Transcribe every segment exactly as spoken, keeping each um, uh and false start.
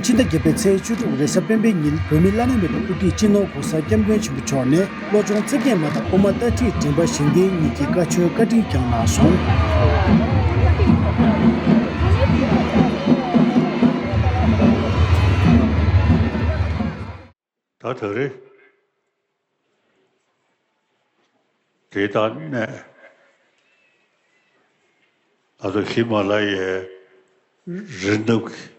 ཕྱི་ཟླ་བརྒྱད་པའི་ཚེས་བཅུ་དྲུག་རེས་གཟའ་སྤེན་པའི་ཉིན་བོད་མི་བླ་ན་མེད་པ་དབུ་ཁྲིད་སྤྱི་ནོར་༧གོང་ས་༧སྐྱབས་མགོན་ཆེན་པོ་མཆོག་ནས་བློ་སྦྱོང་རྩེ་བརྒྱད་མ་དང་དབུ་མ་ལྟ་ཁྲིད་འདྲེན་པ་གཞན་བརྟེན་གཉིས་ཀྱི་བཀའ་ཆོས་བཀའ་དྲིན་བསྐྱངས་གནང་སོང་། ད་ད་རེས་དེ་དང་ནས་ད་ལྟ་ཧི་མ་ལ་ཡའི་རི་ནུབ་ཀྱི།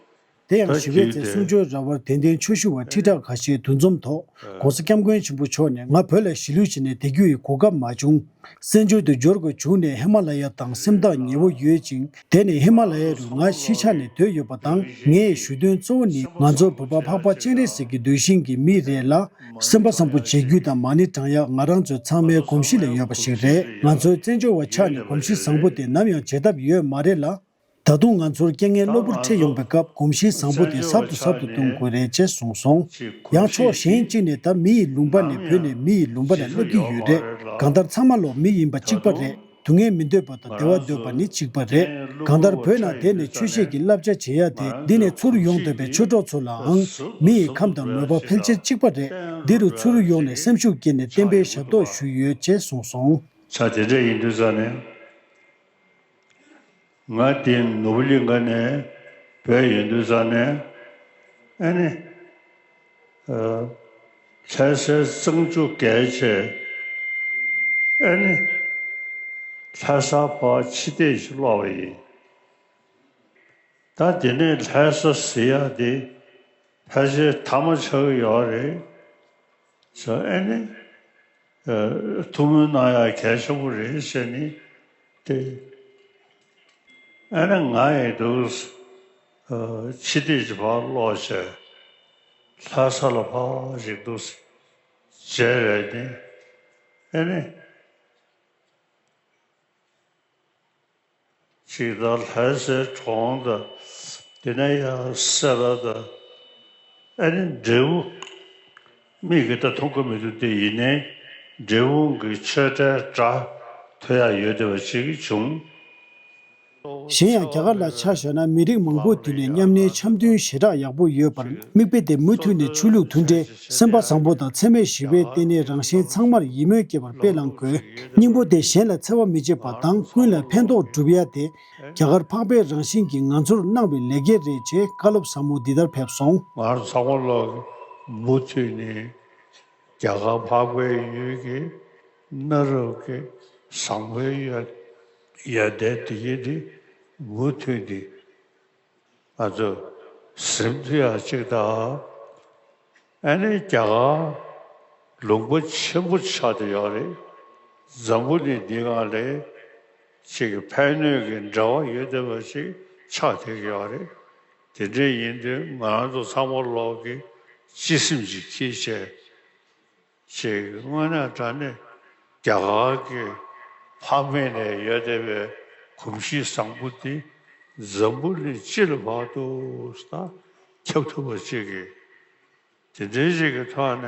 དེ་ཡང་ད་ཞི་བའི་རྩེ་གསུང་ཆོས་ར་བར་དད་ལྡན་ཆོས་ཞུ་བ་ཁྲི་ཕྲག་ཁ་ཤས་འདུ་འཛོམས་ཐོག་༧གོང་ས་༧སྐྱབས་མགོན་ཆེན་པོ་མཆོག་ནས་ང་བོད་ལ་གཞིས་ལུས་བྱས་ནས་བསྡད་རྒྱུ་ཡི་གོ་སྐབས་མ་བྱུང་། བཙན་བྱོལ་དུ་འབྱོར་དགོས་བྱུང་ནས་ཧི་མ་ལ་ཡ་དང་སེམས་ཐག་ཉེ་བོ་ཡོད་ཅིང་། དེ་ནི་ཧི་མ་ལ་ཡ་རུ་ང་གཞིས་ཆགས་ནས་སྡོད་ཡོད་པ་དང་། ངའི་ཞུ་དོན་གཙོ་བོ་ནི་ང་ཚོ་བོད་པ་འཕགས་པ་སྤྱན་རས་གཟིགས་ཀྱི་གདུལ་ཞིང་གི་མི་རེད་ལ། སེམས་པ་བཟང་པོ་བྱེད་རྒྱུ་དང་མ་ཎི་བགྲང་ཡག་ང་རང་ཚོ་ཚང་མའི་གོམས་གཤིས་ལ་ཡོད་པ་ཞིག་རེད། ང་ཚོའི་བཙན་བྱོལ་བ་ཆགས་ནས་གོམས་གཤིས་བཟང་པོ་དེ་ནམ་ཡང་བརྗེད་ཐབས་ཡོད་མ་རེད་ལ། ད་དུང་ང་ཚོར་རྐྱེན་ངན་གློ་བུར་འཕྲད་ཡོང་པའི་སྐབས་གོམས་གཤིས་བཟང་པོ་དེ་ཟབ་ཏུ་ཟབ་ཏུ་གཏོང་དགོས་རེད་ཅེས་གསུངས་སོང་། ཡང་ཕྱོགས་གཞན་གཅིག་ནས་ད་མི་ཡི་ལུང་པ་ནས་བུད་ནས་མི་ཡི་ལུང་པ་ལ་སླེབས་ཀྱི་ཡོད་རེད། གང་ལྟར་ཚང་མ་ལོག་མི་ཡིན་པ་གཅིག་པ་རེད། སྡུག་བསྔལ་མི་འདོད་པ་དང་བདེ་བ་འདོད་པ་ནི་གཅིག་པ་རེད། གང་ལྟར་བོད་ནང་བསྡད་ནས་ཆོས་བཤད་ཀྱི་བསླབ་བྱ་བྱེད་ཡ་དེ་འདི་ནས་ཚུར་ཡོང་འདོད་པའི་ཆོས་གྲོགས་ཚོ་ལའང་མི་ཡི་ཁམས་དང་མོས་པ་ཕལ་ཆེར་གཅིག་པ་རེད། འདི་རུ་ཚུར་ཡོང་ནས་སེམས་ཤུགས་བསྐྱེད་ནས་བསྟན་པའི་ཞབས་ཏོག་ཞུས་ཡོད་ཅེས་གསུངས་སོང་། ཆ་དེ་འདྲ་ཡིན་དུས་ཙང་ནས། ང་དེ་ནོར་བུ་གླིང་ག་ནས་བོད་ཡོང་དུས་ཙང་ནས་ཨ་ནི་ལྷ་སའི་གཙང་ཆུ་བརྒལ་བྱས་ཨ་ནི་ལྷ་ས་བར་ཕྱི་བལྟས་ཤིག་སློག་པ་ཡིན། ད་དེ་ནས་ལྷ་ས་ཟེར་ཡག་དེ་ཕལ་ཆེར་ཐ་མ་ཆགས་ཀྱི་ཡོད་རེད། ཟེར་ཨ་ནི། ཐུགས་སྨོན་གནང་ཡག་གལ་ཆེན་པོ་རེད་ཟེར་ནི་དེ། ཨ་ནི་ང་ཡི་འདུག་ཕྱི་བལྟས་ཀྱི་བར་ཀློག་བྱས། ལྷ་ས་ལ་ཕར་ཞིག་འདུག་མཇལ་བས་ནི། ཨ་ནི། ཅིག་དང་ལྷ་སའི་གྲོང་དང་། དེ་ནས་ཡང་སེ་ར་དང་། ཨ་ནི་འབྲས་སྤུངས། མིག་གིས་ད་མཐོང་གི་མི་འདུག་སྟེ་ཡིན་ནའི་འབྲས་སྤུངས་ཀྱི་ཆོས་གྲྭའི་སྒྲ་ཐོས་ཡག་ཡོད་བསྡད་པ་ཅིག་བྱུང་། གཞན་ཡང་རྒྱ་གར་ལ་ཆ་བཞག་ན་མི་རིགས་མང་པོའི་མདུན་ནས་མཉམ་གནས་འཆམ་མཐུན་ཞེ་དྲག་ཡག་པོ་ཡོད་པར་མིག་དཔེ་དེ་མུ་མཐུད་ནས་ཆོས་ལུགས་མཐུན་འབྲེལ། སེམས་པ་བཟང་པོ་དང་འཚེ་མེད་ཞི་བའི་ལྟེ་གནས་རང་བཞིན་ཚང་མར་ཡིད་སྨོན་སྐྱེ་བར་དཔེ་བླང་དགོས། སྙིང་པོ་དེ་གཞན་ལ་འཚེ་བ་མི་བྱེད་པ་དང་ཀུན་ལ་ཕན་ཐོགས་སྒྲུབ་ཡ་དེ་རྒྱ་གར་འཕགས་པའི་རང་བཞིན་གྱིས་ང་ཚོར་གནང་བའི་ལེགས་སྐྱེས་རེད་ཅེས་བཀའ་སློབ་ཟབ་མོ་འདི་ལྟར་ཕེབས་སོང་། ང་རང་ཚང་མ་ལ་མུ་མཐུད་ནས་རྒྱ་གར་འཕགས་པའི་ཡུལ་གྱི་གནའ་རབས་ཀྱི་བཟང་པོའི་ཡ་ཡ་དེ་དེ་ཡིན་དེ་མུ་མཐུད་དེ། ང་ཚོ་ཟིན་ཐུབ་ཡག་ཅིག་དང་། ཨ་ནི་རྒྱ་གར་ལུང་པ་ཆེན་པོ་ཆགས་བསྡད་ཡོད་རེད། འཛམ་བུ་གླིང་འདིའི་སྒང་ལ་ཅིག་ཕན་གནོད་ཀྱི་འབྲེལ་བ་ཡོད་བསྡད་པ་ཅིག་ཆགས་བསྡད་ཀྱི་ཡོད་རེད། དེ་འདྲ་ཡིན་དུས་ང་རང་ཚོ་ཚང་མ་ལོག་གི་སྤྱི་སེམས་ཅིག་འཁྱེར་བྱས། ཅིག་དངོས་གནས་དྲང་གནས་རྒྱ་གར་གྱི་ཕ་མེས་ནས་ཡོད་བསྡད་པའི་གོམས་གཤིས་བཟང་པོ་འདི་འཛམ་བུ་གླིང་སྤྱི་ལ་བར་དུ་ད་ཁྱབ་ཐུབ་པ་ཅིག་གི། དེ་འདྲའི་ཅིག་གི་ཐོག་ནས་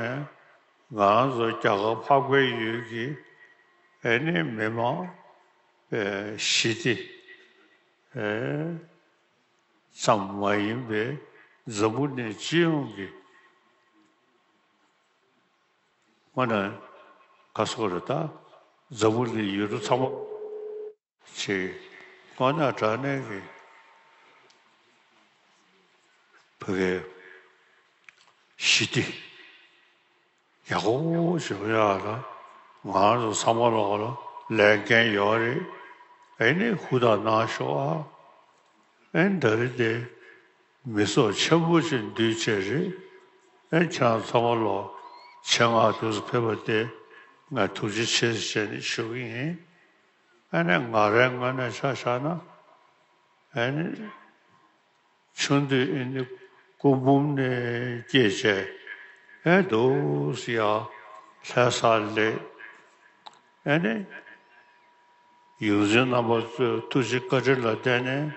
ང་རང་ཚོ་རྒྱ་གར་འཕགས་པའི་ཡུལ་གྱི་ཨ་ནི་མི་མང་པའི་ཞི་བདེ་ཙམ་མ་ཡིན་པའི་འཛམ་བུ་གླིང་སྤྱི་ཡོངས་ཀྱི། དངོས་གནས་ག་སོགས་རེད་ད། འཛམ་བུ་གླིང་ཡུལ་གྲུ་ཚང་མ་ཅིག་དངོས་གནས་དྲང་གནས་ཀྱི་བོད་སྐད་ཞི་བདེ་ཡག་པོ་ཞིག་ཡོང་ཡག་ལ་ང་རང་ཚོ་ཚང་མ་ལོག་ལ་ལས་འགན་ཡོད་རེད། ཨེ་ནི་ཧུར་ཐག་གནང་ཤོག་ཨ། ཨེ་ད་རེས་དེ། མི་ཚོགས་ཆེན་པོ་ཞིག་འདུས་བྱས་རེད། ཨེ་ཁྱེད་རང་ཚང་མ་ལོག་ཆེད་མངགས་དུས་སུ་ཕེབས་པ་དེ་ང་ཐུགས་རྗེ་ཆེ་ཞེས་ནས་ཞུ་གི་ཡིན། ཨེ་ནས་ང་རའི་ངོས་ནས་ཆ་བཞག་ན། ཨེ་ནི་ཆུང་དུས་ཨེ་ནི་སྐུ་འབུམ་ནས་སྐྱེས་བྱས་ཨེ་འདུག་སེ་ཡར་ལྷ་སར་སླེབས། ཨེ་ནི། ཡོངས་འཛིན་རྣམ་པ་ཚོའི་ཐུགས་རྗེ་བཀའ་དྲིན་ལ་བརྟེན་ནས་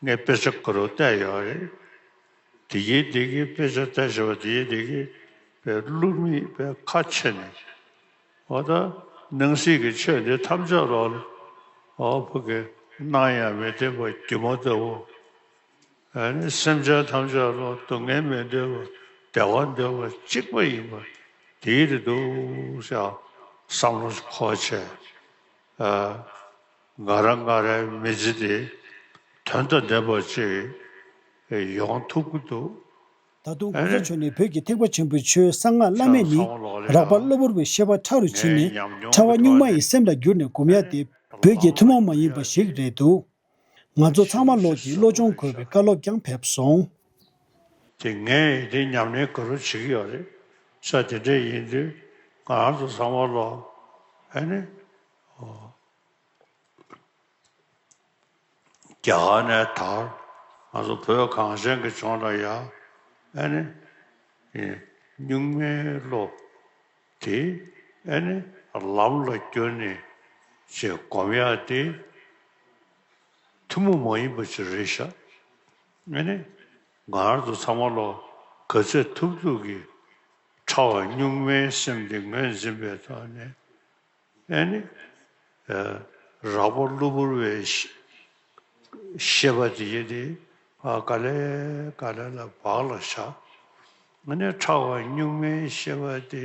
ངས་དཔེ་ཆ་ག་རུ་བལྟས་ཡོད་རེད། དེ་གིས་དེ་གིས་དཔེ་ཆ་བལྟས་བྱས་པ་དེ་གིས་དེ་གིས་དཔེ་བསླུ་མེད་དཔེ་ཁ་ཕྱེ་ནས། འོ་ད་སྣང་སྲིད་ཀྱི་ཆོས་འདི་ཐམས་ཅད་ལོག་ལ་འོ་ཕ་གི་སྣང་ཡང་མི་བདེན་པ་སྒྱུ་མ་ལྟ་བུ། ཨ་ནི་སེམས་ཅན་ཐམས་ཅད་ལ་སྡུག་བསྔལ་མི་འདོད་པ་བདེ་བ་འདོད་པ་གཅིག་པ་ཡིན་པ་དེ་རེད་འདུག་ཟེར་བསམ་བློ་འཁོར་བྱས། ཨ། ང་རང་ང་རའི་མི་ཚེ་དེ་དོན་དང་ལྡན་པ་ཅིག་ཡོང་ཐུབ་ཀྱི་འདུག་ད་དུང་གོང་ས་མཆོག་ནས་བོད་ཀྱི་ཐེག་པ་ཆེན་པོའི་ཆོས་གསང་སྔགས་བླ་མེད་ནི་རགས་པ་གློ་བུར་བའི་ཤེས་པ་ཕྲ་རུ་ཕྱིན་ནས་ཕྲ་བ་གཉུག་མ་ཡི་སེམས་ལ་བསྒྱུར་ནས་སྒོམ་ཡ་དེ་བོད་ཀྱི་ཐུན་མོང་མ་ཡིན་པ་ཞིག་རེད་འདུག་ང་ཚོ་ཚང་མ་ལོག་གིས་བློ་སྦྱོང་དགོས་པའི་བཀའ་སློབ་ཀྱང་ཕེབས་སོང་། དེ་ངས་དེ་ཉམས་ལེན་ག་རེ་བྱེད་ཀྱི་ཡོད་རེད་ས། དེ་འདྲས་ཡིན་དུས་ང་རང་ཚོ་ཚང་མ་ལོག་ཨ་ནི། རྒྱ་གར་ནས་དར། ང་ཚོ་བོད་གངས་ཅན་གྱི་ལྗོངས་ལ་ཡ་ཨ་ནི་གཉུག་མའི་བློ་དེ་ཨ་ནི་ལམ་ལ་བསྒྱུར་ནས་ཅེས་སྒོམ་ཡག་དེ་ཐུན་མོང་མ་ཡིན་པ་ཅིག་རེད་ཤག་ཨ་ནི་ང་རང་ཚོ་ཚང་མ་ལོ་ག་ཚོད་ཐུབ་ཐུབ་ཀྱིས་ཕྲ་བ་གཉུག་མའི་སེམས་དེ་ངོས་འཛིན་པའི་ཐོག་ནས། ཨ་ནི། ཨ། རགས་པ་གློ་བུར་བའི་ཤེས་ཤེས་པ་དེ་ཡིན་ཏེ། ཨ། ག་ལེ་ག་ལེ་ལ་བག་ལ་ཞ། ཨ་ནི་ཕྲ་བ་གཉུག་མའི་ཤེས་པ་དེ་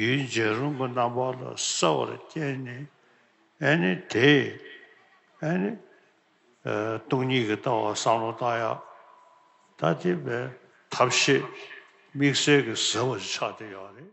ཡུལ་འཇིག་རུང་གི་རྣམ་པ་ལ་གསལ་བར་བསྟན་ནས། ཨ་ནི་དེ། ཨ་ནི། ཨ། སྟོང་ཉིད་ཀྱི་ལྟ་བ་བསམ་བློ་བཏང་ཡག་ད་དེ་བས་ཐབས་ཤེས་དམིགས་བསལ་གྱི་ཟབ་པ་ཞིག་ཆགས་བསྡད་ཡོད་རེད།